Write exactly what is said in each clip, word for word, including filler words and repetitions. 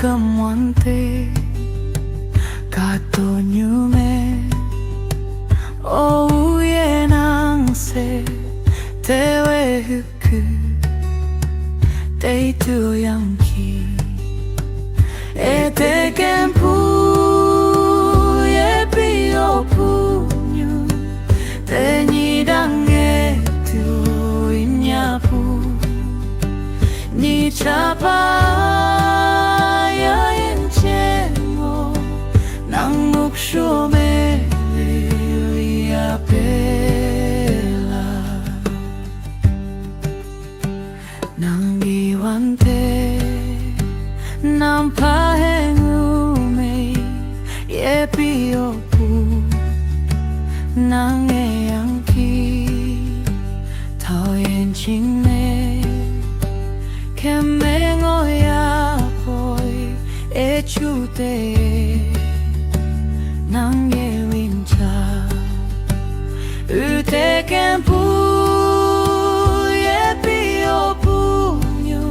kümwangte, kato nyume, o uye nangse, tewe hüku, teitu yangki. Eteken pu, yepi o punyu, teni dang etu inyapu. Ni chapa ya inchemo, nang mokshomeli apela. Nang iwante, nang pahengume, yepi o pu, nang eyangki, tao yenjingne, kemeng o yapoi, echute, nang yewinja. Eteken pu, yepi o punyu,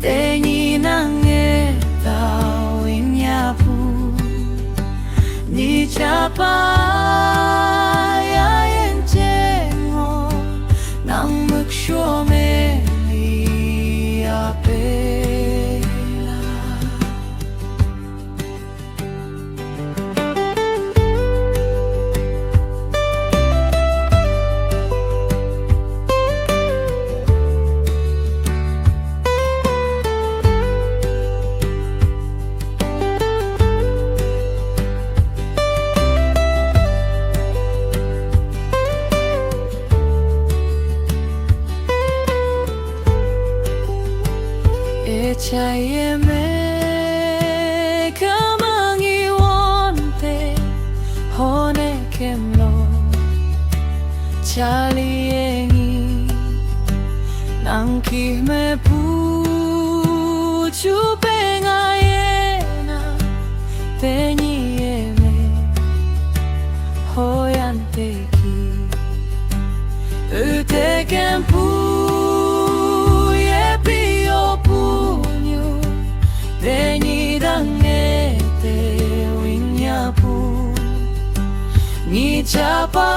teni nang etao inyapu. Ni chapa ya yenjengo, nang mokshomeli apela. Echa yimya kümang iwante, hone kümlo, chali yangi, nang ki mepu chupenga yena, teni yimya, hoyante ki. Eteken pu, yepi o punyu, teni dang ete inyapu. Ni chapa